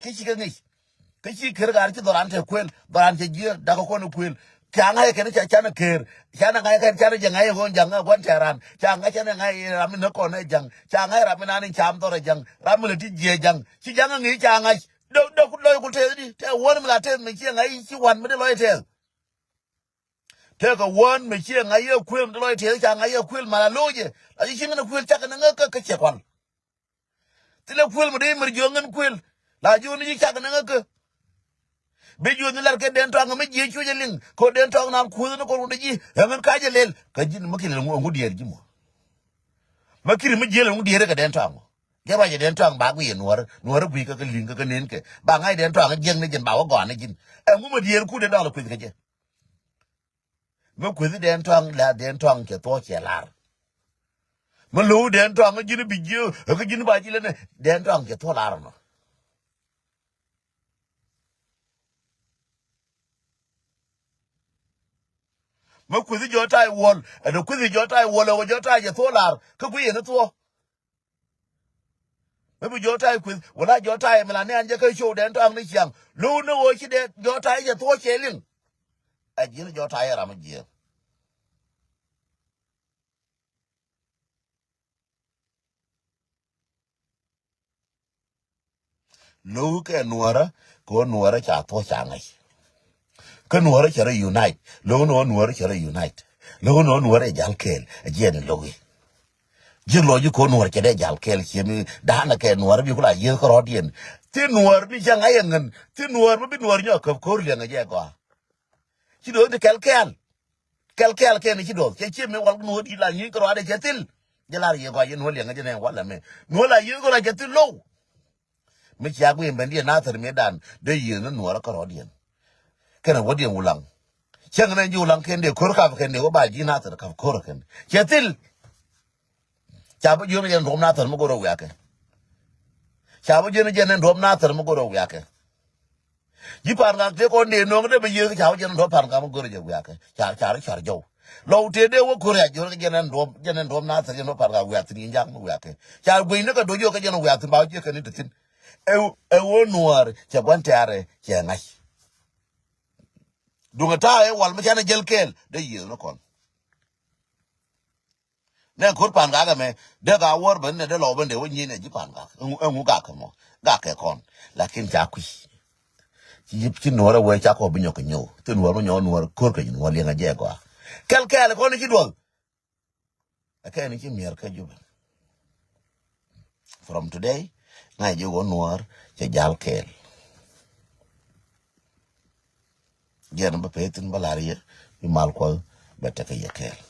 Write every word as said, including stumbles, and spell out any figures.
Kä ci kɛ ŋic. Kä ci ker ɣaar ci dhɔran te kuël, dhɔran te jiɛ, dak kɔn kuël. Ca ŋa̱c kɛn ca canɛ ker, canɛ ŋa̱c kɛn canɛ jɛ ŋa̱c ɣöö ja̱ŋ ɛ gua̱n tɛ̈ran. Ca ŋa̱c canɛ ŋa̱c ram mi näk kɔn ɛ ja̱ŋ. Ca ŋa̱c ram mi naan in cam dhɔr ɛ ja̱ŋ. Ram mi lɛ ti jiɛ ja̱ŋ. Ci ja̱ŋ ɛ ŋi̱i̱c ca ŋa̱c. Dee, dee, dee ku tɛth di. Tɛ wäär mi la tɛth mi ciɛ ŋa̱c ci wan mi dee lɔc tɛth. Tëëkɛ wään mɛ ciɛ ŋa̱c yɛ kuël mi ti lɔc tëëk ca ŋa̱c yɛ kuël mal a lo̱cɛ. La ci cieŋ ni kuël cakɛ ni ŋäk kä kä ciɛ kual. Thilɛ kuël mi dee mɛr jiök ŋän kuël. La jiök ni ci cakɛ ni ŋäk kä. Bi jiök ni lar kɛ den tɔaŋ mi jiɛ cuc ɛ liŋ kɛ den tɔaŋ naan kuëth ni kɔn wundɛ ji̱. Ɛ ŋän kac ɛ lel kä ji̱n mi kilɛ ŋu diɛɛr ji̱ mɔ. Ma kiri mi jiël ŋu diɛɛr kɛ den tɔaŋ. Jɛ ruacɛ den tɔaŋ ba guiy ɛ nuɔ̱ɔ̱r nuɔ̱ɔ̱r guiy kä kä liŋ kä kä nen kɛ ba ŋa̱c den tɔaŋ jiɛk ni ji̱n ba wä gɔaa ni ji̱n. Ɛ ŋu mɛ diɛɛr ku den dɔl kuëth kɛ jɛ. Mi kueth dɛn tɔaŋ la dɛn tɔaŋ cɛ thuɔ cɛ lar. Mi lo̱w dɛn tɔaŋ ji̱n bi jiö kä ji̱n ba ji̱ lɛ nɛ dɛn tɔaŋ cɛ thuɔ lar nɔ. Mi kueth jɔ tay wuɔl ɛn kueth jɔ tay wuɔl ɛ wä jɔ tay cɛ thuɔ lar kä guiy yɛn thuɔ. Mi bi jɔɔk ta̱a̱ kueth wala jɔɔk ta̱a̱ mi la ni an jɛ kä show dɛn tɔaŋ ni ciaŋ lo̱w ni ɣöö ci dɛn jɔɔk ta̱a̱ jɛ thuɔ̱ɔ̱c cɛ liŋ. Ɛ ji̱n jɔɔk ta̱a̱ jɛ ram jiɛɛn. Lo̱w kɛ nuɔ̱ɔ̱rä kɛ ɣöö nuɔ̱ɔ̱rä ca thuɔ̱ɔ̱c ca ŋäc. Kä nuɔ̱ɔ̱rä cɛ rɔ unite lo̱w ni ɣöö nuɔ̱ɔ̱rä cɛ rɔ unite lo̱w ni ɣöö nuɔ̱ɔ̱rä jal kɛɛl ɛ jiɛn in lo̱w i̱. Ji̱ luɔc ji̱ ko̱r nuɔ̱ɔ̱r cɛ dee jal kɛɛl ciemi da̱a̱n kɛ nuɔ̱ɔ̱r bi kula yieth kärɔɔdiɛn. Thi nuɔ̱ɔ̱r bi cä ŋa̱c ɛŋän thi nuɔ̱ɔ̱r mi bi nuɔ̱ɔ̱r nyɔk käp ko̱r liɛŋ ɛ jɛ gɔaa. Ci do̱o̱th ti kɛl kɛɛl kɛl kɛɛl kɛn ci do̱o̱th cɛ ciemi wal nuɔ̱ɔ̱r di la nyieny kärɔɔdɛ cɛ thil. Jɛ lar yɛ gɔaa yɛ nuɔ̱ɔ̱r liɛŋ ɛ jɛ nɛ wal ɛmɛ nuɔ̱ɔ̱r la yieth kärɔɔd cɛ thil lo̱w. Mi cia guiy ben diɛ nathir mi dan dee yieth ni nuɔɔr kärɔɔdiɛn. Kɛn ɛ wädiɛn wulaŋ. Cäŋ nɛ ji̱ wulaŋ kɛn dee ko̱r kap kɛn dee wä ba ji̱ nathir kap ko̱r kɛn cɛ thil. Ca bä jiön jɛn duɔ̱m nathir mi go̱r ɛ wiakɛ. Ca bä jiön jɛn duɔ̱m nathir mi go̱r ɛ wiakɛ. Ji̱ pa̱a̱n ŋak tëë kɔn dee nöŋ dee bä yiëë ca bä jiön duɔ̱m pa̱a̱n ŋak mi go̱r ɛ jɛ wiakɛ ca ca ri car jɔw. Lɔw tëë dee wä ko̱r ɛ jiön jɛn duɔ̱m jɛn duɔ̱m nathir jɛn duɔ̱m pa̱a̱n ŋak wiak thi̱n ji̱n ja̱k mi wiakɛ ca gui̱ny ni kɛ do̱c yɔ kɛ jɛn wiak thi̱n ba wä jiɛ kɛn ni ti thi̱n. Ɛ ɛ wä nuɔɔr cɛ gua̱n tɛ̈rɛ cɛ ŋa̱c. Duŋ ɛ ta̱a̱ ɛ wal mi canɛ jäl kɛɛl dee yiëë ni kɔn. Nɛ ko̱r pa̱a̱n gakɛ mɛ dee ka wäär ben nɛ dee lɔw ben dee wä nyiey nɛ ji̱ pa̱a̱n gak ɛŋu gakɛ mɔ gakɛ kɔn. Lakin ca kui̱ ci nuɔ̱ɔ̱r ɛ wee ca kɔ bi nyɔk kɛ nyɔw thi nuɔ̱ɔ̱r mi nyɔk nuɔ̱ɔ̱r ko̱r kɛ nuɔ̱ɔ̱r liɛŋ a jɛ gɔaa. Kɛl kɛɛl kɔn ci duɔth. Ɛ kɛn ci miɛr kä Jubɛ. From today ŋa̱c ji̱ wä nuɔ̱ɔ̱r cɛ jal kɛɛl. Jiɛn bä pee thin bä lar yɛ bi mal kuɔth bɛ tekɛ yɛ kɛɛl.